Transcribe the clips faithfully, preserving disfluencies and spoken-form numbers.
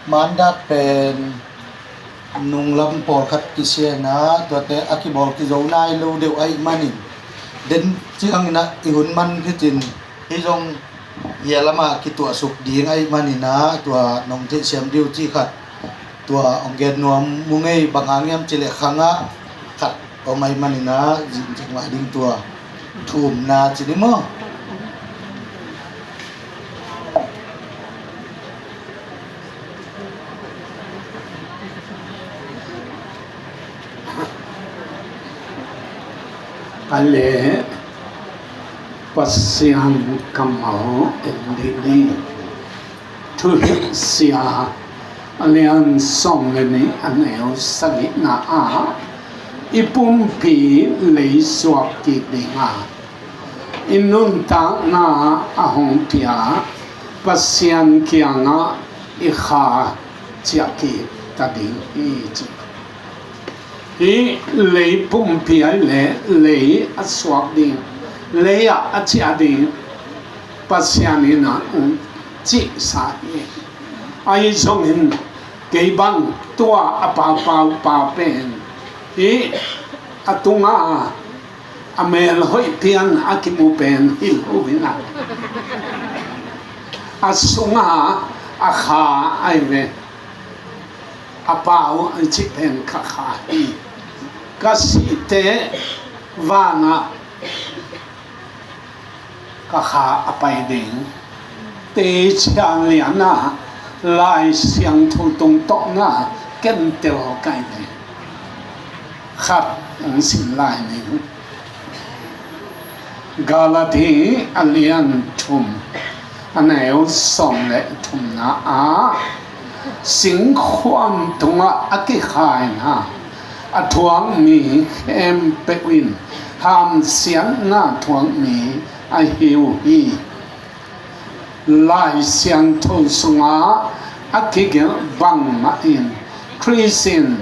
Mandat pen nunglam pawlkhat kisia in ah, tuate a kibawl kizo nai lo deuh ahih manin, den ciangin ah i hun man khitin, hih zong hia lamah kituahsuk ding ahih manin ah, tua nong theihsiam ding uh cih khat, tua hong gen nuam ung ei. Bang hang hiam cih leh khang ah khat om ahih manin ah, zing cik mah ding, tua thumna ci ding maw? A le, Pasian kammal en dih ni. Thuhilhsia a lian sawm le nih, a neu sagihna ah, i pumpi lei suak kik ding a, i nuntakna a hong pia Pasian kiangah i kha ciah kik ta ding hi, ci. Hih lei pumpi ahih leh lei a suak ding, lei ah a ciah ding Pasian in ah hong cihsa hi. Ahi zongin kei bang tua a paupau pa pen hih a tunga a mel hoih pian a kimu pen hi lo in ah, a sunga a kha ahi ve. A pau a cih pen ka kha hi. Ka sihte vanah ka kha a pai ding. Teci a lian ah Lai Siangtho tungtawna kentel ka hi ve. Khat hong sim lai ning. Galati a lian thum, a neu sawm le thumna ah, singkhuam tungah a kikhaina a thuak mi khempeuh in hamsiatna thuak mi ahi uh hi. Lai Siangtho sungah a kigelh bangmah in Khrist in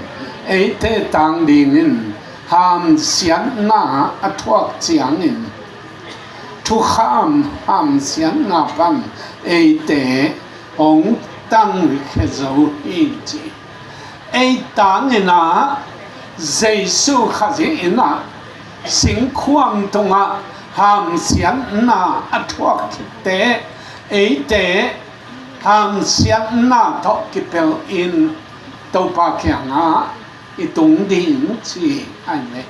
eite tang dingin hamsiatna a thuak ciangin, thukham hamsiatna pan eite hong tangkhia zo hi, ci. Ei tangin ah Jesu Khazih in ah singkhuam tungah hamsiatna a thuak khit teh, eite hamsiatna tawh kipelh in Topa kiangah i tung ding, ci ahi ve.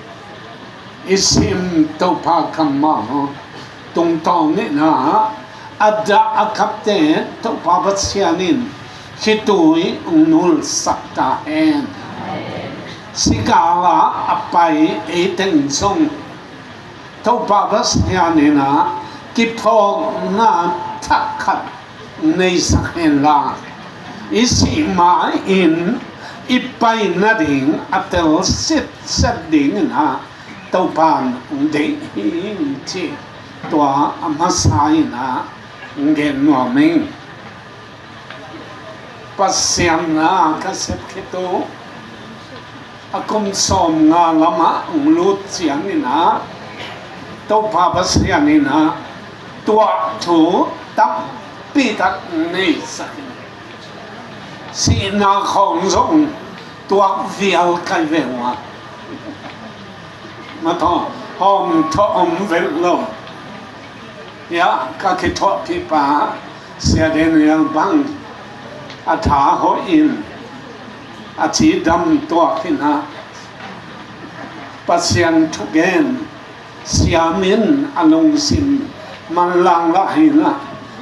I sim Topa kammal tungtawn in ah, a dah a kapte Topa Pasian in khitui hong nulsak ta hen. Sikal ah a pai ei teng zong Topa Pasian in ah kiphawkna thak khat neisak hen la, i sih ma-in i pai nading a tel sitset dingin ah Topa in hong deih hi, ci. Tua a masa in ah hong gen nuam ing. Pasian na ka sep khit uh a kum sawmnga lamah hong lut ciangin ah Topa Pasian in ah tuakthu tampi tak neisak in, sihna khawng zong tuak vial kai ve uh a, ma tawh hawm thawh om vet lo. Hiah ka kithuahpihpa Sia Daniel bang a tha hoih in a cidam tuak in ah, Pasian thugen siam in a lungsim manlang lah hi in ah,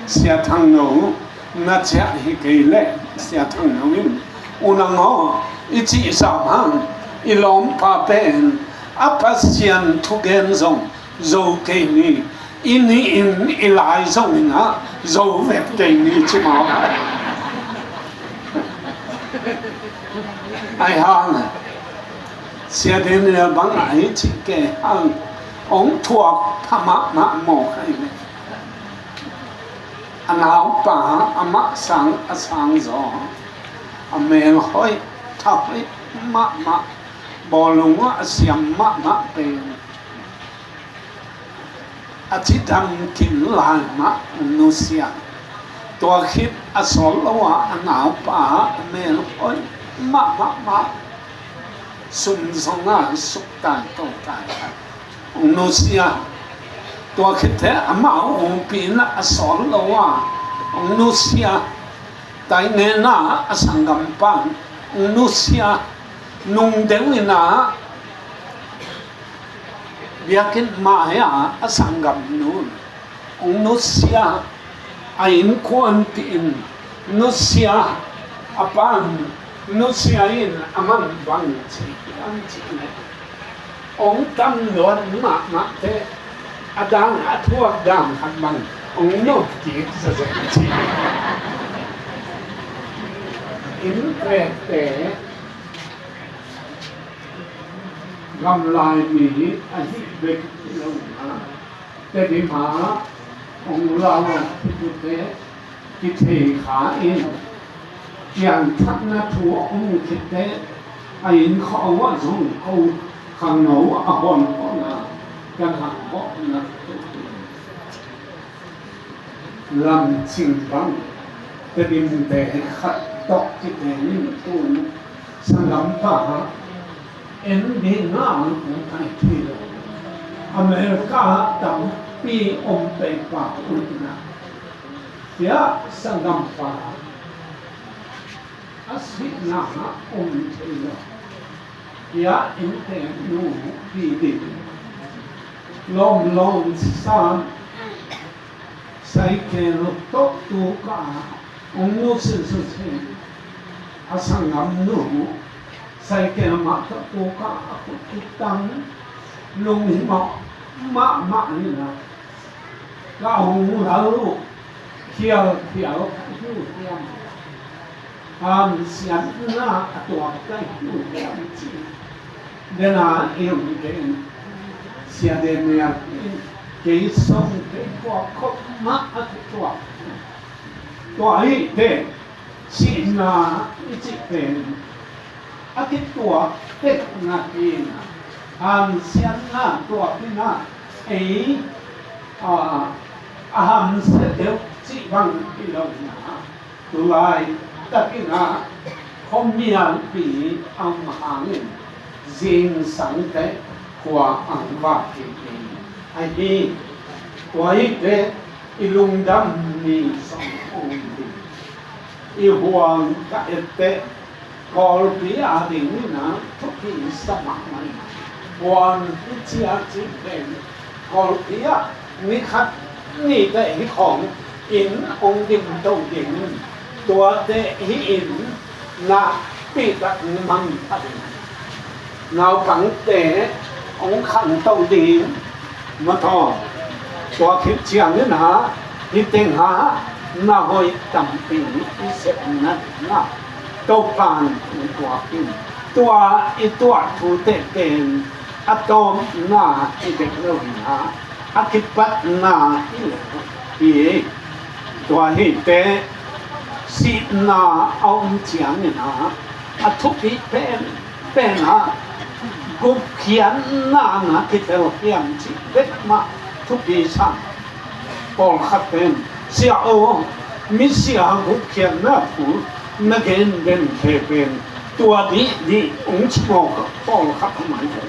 Sia Thang No na ciah hi kei leh, Sia Thang No in, unang aw, i cih zah hang i lawmpa pen a Pasian thugen zong zo kei ni, i nihin i lai zongin ah zo vet kei ni, ci mawk. Ahi hang Sia Daniel bang a i cih kei hang hong thuak pha mahmah mawk ahi ve. A naupa amah sang a sang zaw, a mel hoih, tha hoih mahmah, bawlung ah a siam mahmah pen a cidam kim lai mah nusia. Tua khit a sawt lo a, a naupa a mel hoih mahmah mah, sum zong a suktai totai khat hong nusia. Tua khit teh amau hong pi in a sawt lo a hong nusia. Tainena a sanggampa hong nusia. Nung deuh in a biakinn mai-a a sanggamnu hong nusia, a innkuanpih in nusia, a pa in nusia in, a man bang ci hiam cih leh, hong tam luat mahmah teh a dang a thuak dang khat bang hong nop kik zazen ci. Inn pekte gamlai mi ahih bek hi lo a, Tedim ah hong lau a, Tedim te kithei kha in, piangthakna thu a om khit teh a inn khua ah zong ko khangno a hon hon a, ka hang hon a, lamcing bang Tedim te khat tawh kithei in, tu sanggampa en ding a hong pai thei lo. America ah tampi om peuhpah uh in a, hiah sanggampa a sihna ah om thei lo. Hiah innteeknu pi ding, lawmlawm san, cycle tawh tu kah a hong nusia susia a sanggamnu, cycle mah tawh tu kah a khut kitang, lunghimawh mahmah in a, ka hong lal uh khialkhial ka hi uh hiam? Hamsiatna a tuak ka hi uh hiam ci. Den a i hong gen Sia Daniel in kei song kei puak khop mah a kituak. Tua ahih teh sihna i cih pen a kituak tek na hi in a, hamsiatna tuak in a, ei a, a hamsia deuh cih bang hi lo in a, tu laitak in a khuamialpi a om hangin zingsang teh khua ang vak kik ding ahi. Tua ahih teh i lungdam ni sawm om ding. I huang ka et teh Kawlpi a ding in a thupi sa mahmah in, huang hi cia cih pen Kawlpi ah ni khat ni teh hi khawng inn hong dim to ding, tuate hih in nakpi tak mang pah ding, naupangte hong khangto ding, mataw. Tua khit ciangin a, hih teng ah na hoih tampi i sepna ding ah Topa'n hong tuak in, tua i tuah thute pen a tawpna hi bek lo in a, a kipatna hi lo hi. Tua ahih teh sihna a om ciangin a, a thupi pen pen ah gupkhiatna na kitel hiam cih bek mah thupi sa. Pawlkhat pen, "Sia aw, misia gupkhiatna thu na gen den khe pen tua dihdih," hong ci mawk a, pawlkhat a mai ve.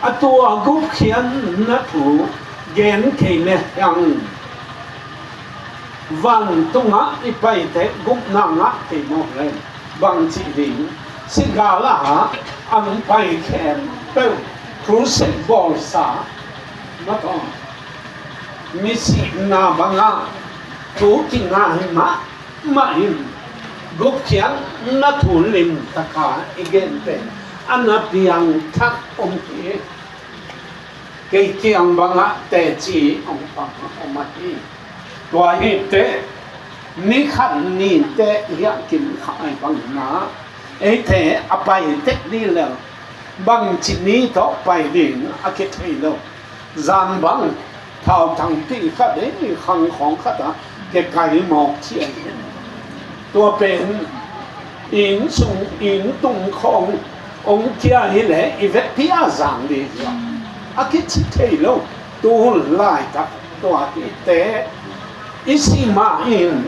A tua gupkhiatna thu gen kei le hiang, vantungah i paite gupna ngah kei mawk leng bangci ding? Sigal ah a hong pai khempeuh crusade bawlsa, mataw, misihna bangah thu kingai mahmah in, gupkhiatna thu limtaka i gen pen a na piangthak om hi. Kei kiang bangah teci hong pang om ahi. Tua ahih teh ni khat ni teh hiah kim kha ai bang na, eite a pai tek dih lel, bangci ni tawh pai ding a kithei lo. Zan bang thau thangpi khat ei khang khawng khat ah ke kai mawk ci ahi. Tua pen inn sung inn tung khawng hong kia hi leh i vekpi a zang ding hi a, a kici thei lo. Tu hun laitak tua hi teh i sih ma in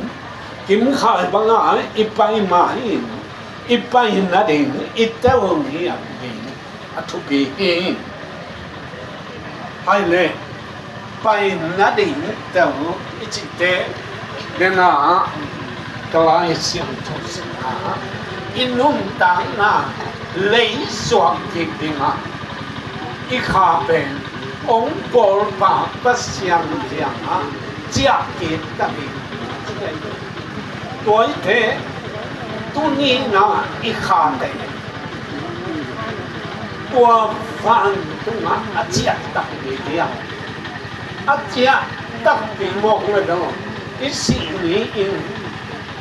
Kimkhai banga i pai ma in, i pai nading i tel ngiat ding a thupi hi. Hai le, pai nading tel i cihte, nena ka Lai Siangtho sungah i nuntakna lei suak kik dingah i kha pen hong pawlpa Pasian kiangah ciah kik ta hi. Tua hi teh, tuni-in ah i khate tua vantungah a ciah takpi ding, a ciah takpi mawk leh dong, i sih ni-in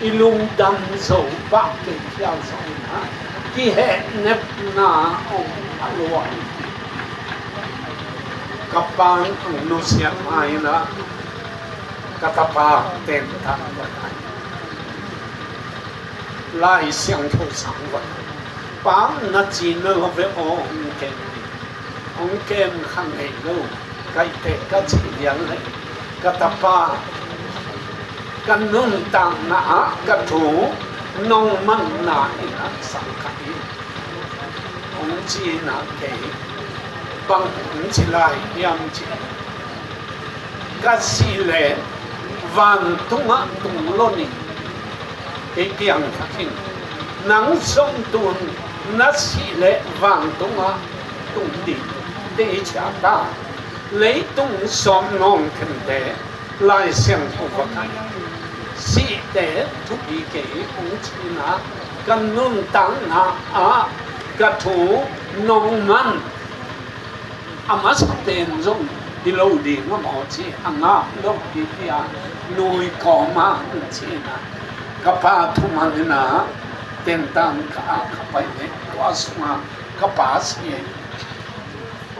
i lungdam zo pah kei phial zongin ah, kihehnepna hong a luang. Ka pa'n hong nusiat ma-in ah, ka tapa tentan ka Lai Siangtho sang va, "Pa, na ci na lo ve aw," hong kem hi. Hong kem kha ngei lo, kaihte ka ci lian leh, ka tapa, ka nuntakna ah ka thu nong manna in ah sang kha hi. Hong ci-in ah kei bang hong ci lai hiam cih, "Ka sih leh vantungah tung lo ning, kei piangthak ing. Nang zong tu-in na sih leh vantungah tung ding," teci a ta. Leitung sawm nawngkhente Lai Siangtho va kai, sihte thupi kei hong ci-in ah, ka nuntakna ah ka thu nong man, a masa pen zong hi lo ding a maw ci, a ngak lo hi hi a, nui kawma hong ci-in ah, ka pa thuman in ah tentan ka ah ka pai leh, tua sungah ka pa si hi.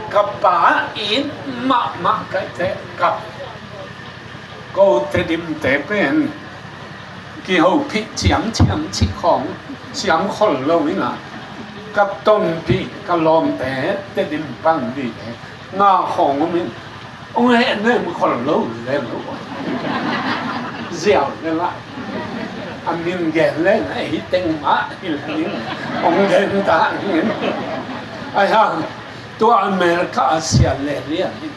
Ka pa it mahmah ka hih teh, ka, ko Tedim te pen kihophih ciamciam cih khawng siam khol lo in ah, ka tonpih ka lawmte Tedim pan vive, nga khawng om in, hong hehnem khol lo lel lo. Ziau lel a, a min gen leng a hi teng mah hi lel in, hong gen ta ning. Ahi hang tua America a sia lel lian in,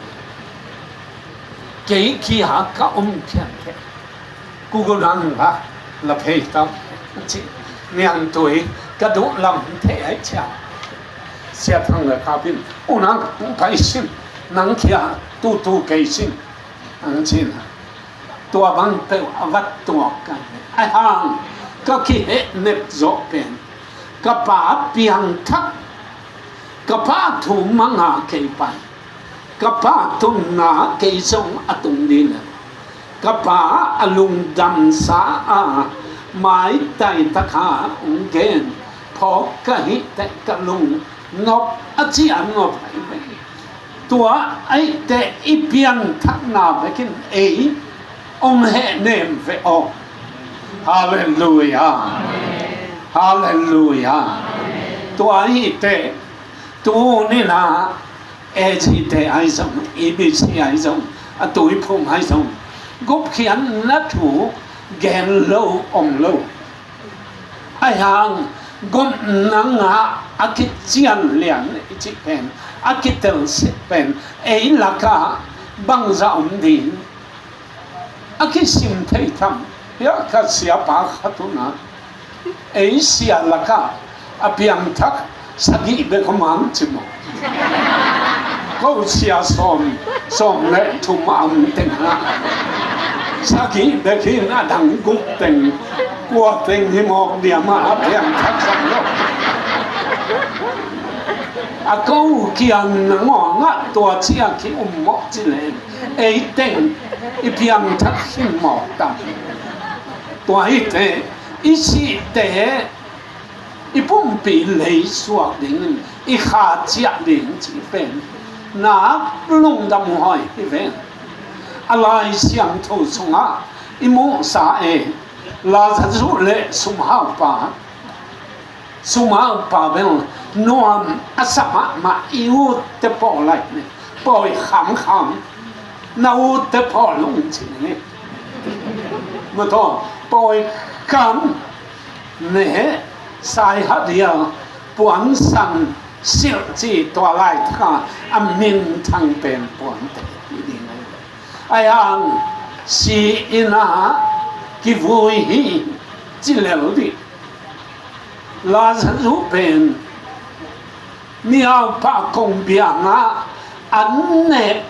kei kia ka om phian teh, ku gu nang la, la phei tam, ci. Niangtui, ka duh lam thei ai cia. Sia Thang le Kap in, "U Nang, pai sin, nang kia tutu kei sin," ang cin. Tua bang peuh a vat tuak ka hi. Ahi hang ka kihehnep zawh pen, ka pa piangthak, ka pa thu manga kei pai, ka pa tunna kei zong a tung ding leh, ka pa a lungdamsa a maitai taka hong gen phawk ka hih teh ka lungnop a cian ngop ahi ve. Tua ahih teh i pianthakna bekin ei hong hehnem ve aw. Halleluiah. Halleluiah. Tua ahih teh tuni-in ah A G te ahi zong, A B C ahi zong, a Tuiphum ahi zong, gupkhiatna thu gen lo om lo. Ahi hang gupna ngah a kician lian i cih pen, a kitel sek pen ei lakah bangzah om ding? A kisim thei tham. Hia ka siapa khat un ah, ei sia lakah a piangthak sagih bek om ang ci maw. Ko sia sawm, sawm le thum a om teng ah, sagih bek in a dang guk teng, kua teng hi mawk diam a piangthak sak lo. A ko kian nangawngah tua cia ki um mawk ci leng, ei teng i piangthak khin mawk tam. Tua hi teh, i sihte i pumpi lei suak dingin i kha ciah ding cih pen nak lungdam huai hi ven. A Lai Siangtho sungah i muhsa e, Lazarus le sumhaupa, sumhaupa bel nuam a sa mahmah, i utte pawl lai ne, pawi khamkham, na utte pawl lung ci ne. Mataw, pawi kam ne, sai hadia, puansan silh ci tua laitaka a minthang pen puante hi ding ahi ve. Ahi hang si-in ah kivui hi ci lel dih. Lazarus pen Niaupa kong biangah an nek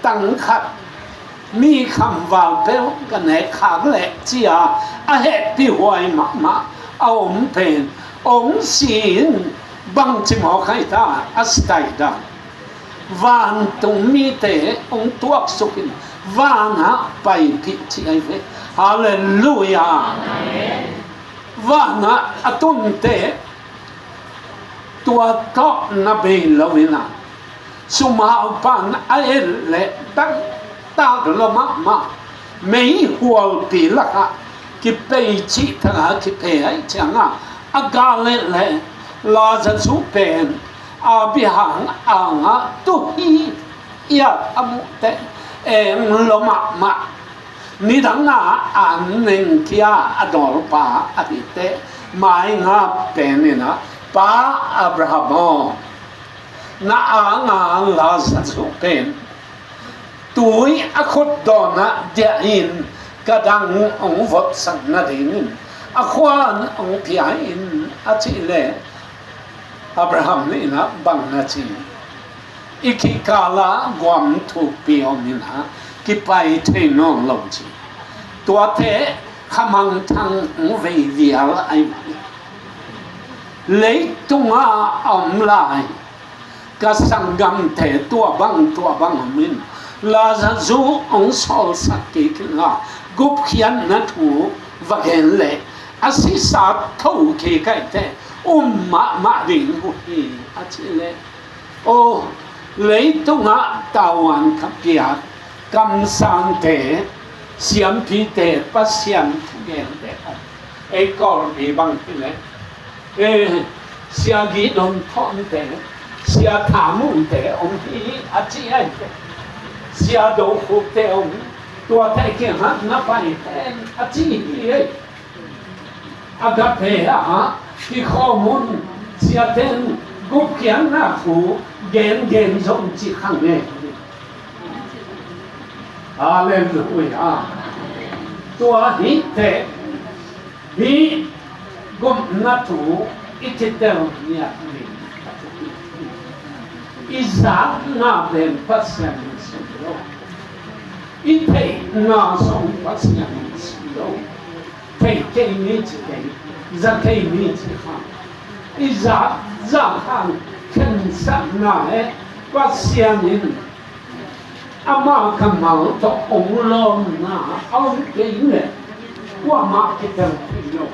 tang khat, mi khamval peuh ka nek khak leh ci-a a hehpihhuai mahmah a om pen hong si-in bangci mawk ahi ta, a si tai dang. Vantung mite hong tuaksuk in vanah paipih ci ahi ve. Halleluiah. Vanah a tunte tua tawh na bei lo in ah, sumaupa'n a et leh taktak lua mahmah, meihualpi lakah kipei cih takah kipei ahih ciangah, a gal et leh Lazarus pen Abraham angah tuhi iat a muh teh eng lua mahmah. Nidangah an nengkhia a dawlpa a hi teh, mai nga pen in ah, Pa Abraham aw, na anga Lazarus pen tui a khut dawnah diah in, ka dang hong votsak nadingin a khuan hong pia in, a cih leh Abraham in ah bang na ci? I khihkal ah guam thukpi om in ah kipai thei nawn lo ci. Tuate khamangthang vei vial ahi. Leitungah a om lai ka sanggamte tua bang tua bang om in, Lazarus hong sawlsak kik in la, gupkhiatna thu va gen leh a sisa tho kik ahih teh um mahmah ding uh hi, a cih leh, aw, leitungah tavuan thapiak kamsangte, siampite, Pasian thugente om. Ei Kawlpi bang hi leh, eh, Sia Gidon Thawngte, Sia Tha Mungte om hi, a ci ahi teh. Sia Do Khukte om, tuate kiangah na pai hen, a ci hi ei. Agape ah kikhawm un, siate'n gupkhiatna thu gengen zong ci kha ngei. Halleluiah. Tua hi teh, hih gupna thu i kitel ngiat ding, i zatna pen Pasian in sui lo, i theihna zong Pasian in sui lo. Thei kei ni ci kei, za kei ni ci kha. I zat zat hang khensatna leh Pasian in ama kammal tawh hong lawmna a om kei leh kuamah kitel thei lo.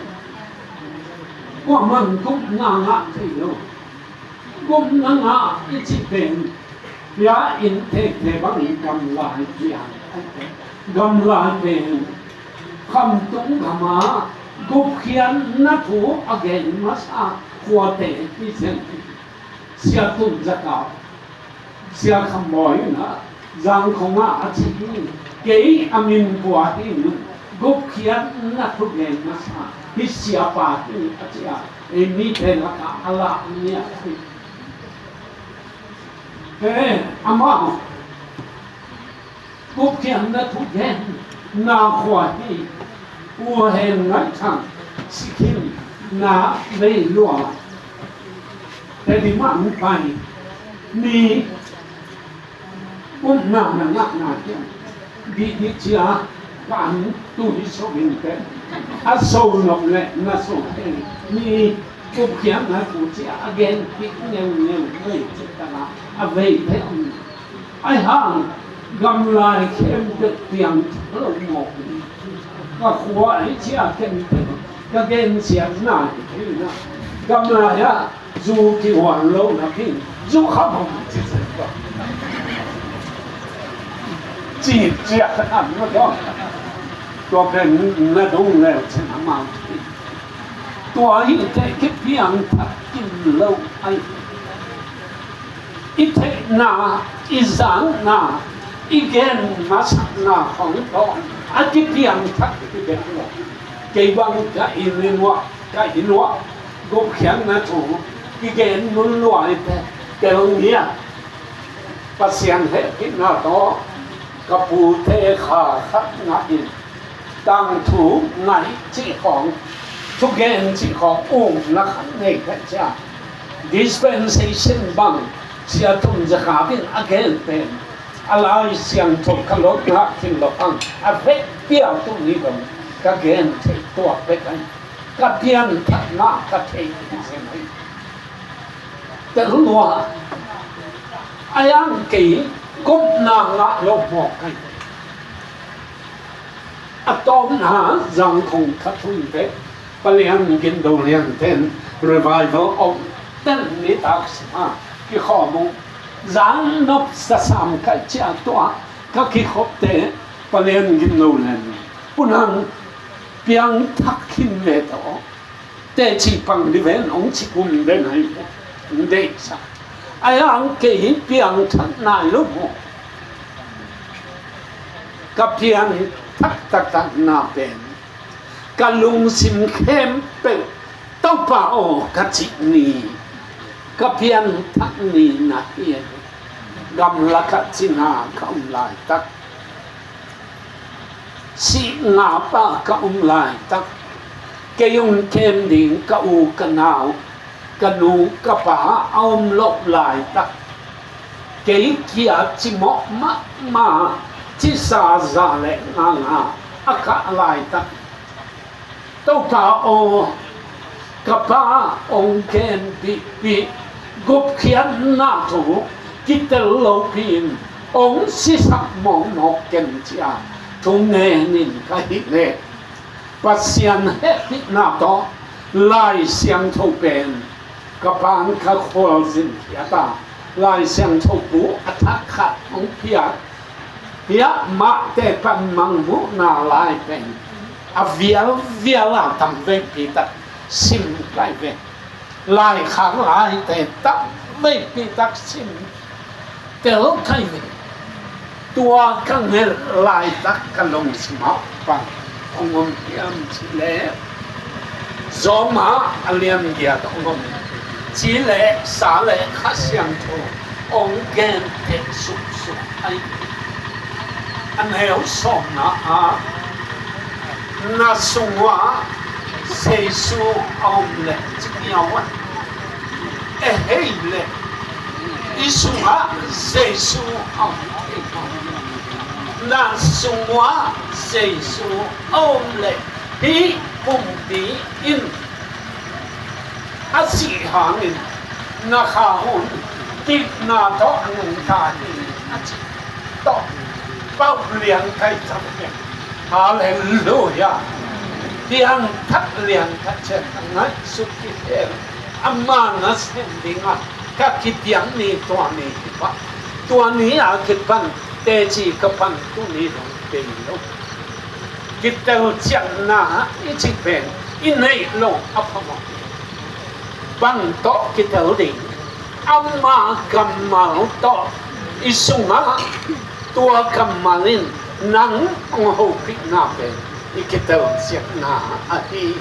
Kuamah in gupna ngah thei lo. Gupna ngah i cih pen, bia in theite bangin gamlai piang. Gamlai pen khamtung gam ah gupkhiatna thu a gen masa khuate hi zen. Sia Tun Za Kau, Sia Kham Bawi in ah Zangkhong ah a ci hi. Kei a min pua hi, gupkhiatna thu gen masa hih siapa hi, a ci a, ei mite lakah a lah ngiat hi. He, amau gupkhiatna thu genna khua hi. U Hen Ngaih Thang, Sikkim, na vei lua, Tedim ah hong pai, mi upna na ngahna hiam? Dihdih cia, kan tui so in teh, a so nop leh na so thei. Mi gupkhiatna thu cia a genpih ngeungeu vei cih takah a vei thei om. Ahi hang gamlai khempeuh piangthak lo mawk hi. Ka khua ahi cia khempeuh ka gensiatna hi thei na. Gamlai ah zu kihuan lo napi in zu khamham ci zen. Cih ciah ka an lo. Tua pen na dong leu cin amau hi. Tua hi teh kipiangthak kim lo ahi. I theihna, i zakna, I gen masakna khawng tawh a kipiangthak i gen lo. Kei bang ka inn i nuah, ka inn uah gupkhiatna thu kigen nunluaite tel ngiat. Pasian hehpihna tawh ka pute kha khat ngah in, tangthu ngaih cih khawng, thugen cih khawng umna khat nei khia cia. Dispensation bang Sia Thum Za Kha in a gen pen a Lai Siangtho ka lot ngah khin lo ang, a vekpi-a tuni dong ka gen theih tuak bek ahi. Ka pianthakna ka theih hi zen ahi. Tel lua, a yang kei gupna ngah lo mawk ahi. A tawpna Zangkhong kha thum te, Pa Lian Gin Do Lian ten revival om ten nitak sima kikhawm uh. Zang nop sa sam kai cia tua ka kikhop te, Pa Lian Gin Do Lian, Pu Nang, piangthak khin ve tawh, teci pang di ven ong ci gum den ahi ve. Ong deihsak. A yang kei piangthak nai lo maw? Ka pianthak taktakna pen ka lungsim khempeuh Topa aw ka cih ni, ka pianthak ni na hi. Gamlakah cina ka om laitak, sih ngapa ka om laitak, kei hong kem ding ka u ka nau, ka nu ka pa a om loh laitak, kei kia cimawh mahmah, cisa za le nganga a kah laitak, Topa aw, ka pa hong gen bihpih, gupkhiatna thu kitel lopi-in hong sisak mawkmawk ken, ci-a thungen in ka hih leh, Pasian hehpihna tawh Lai Siangtho pen ka pa'n ka khualzin khiat a, Lai Siangtho bu a thak khat hong phiat, hiah mahte pan mangmuhna lai pen a vialvial a tam veipi tak sim kai ve. Laikhak laite tam veipi tak sim tel kai ve. Tua ka ngelh laitak ka lungsim ah bang hong om hiam cih leh, Rom ah a lian giat hong om. Cih leh sa le Kha Siangtho hong gen tek suksuk ahi. A neu sawmna ah, na sung uah Jesu a om leh ci ngiau a, e hei leh i sungah Jesu a om thei lo. Na sung uah Jesu a om leh hih pumpi in a sih hangin na kha hun tikna tawh a nungta hi, a ci tawh. Pauh lian kai cang hi. Halleluiah. Piangthak lian khat ciat a ngaihsut kik hen. Ama nasem dingah ka kitiam ni tua ni hi pah. Tua ni a kipan teci ka pan tuni dong kei lo. Kitelcianna i cih pen i neih loh a phamawh hi. Bang tawh kitel ding? Ama kammal tawh i sungah, tua kammal in nang hong hopihna pen i kitelcianna ahi.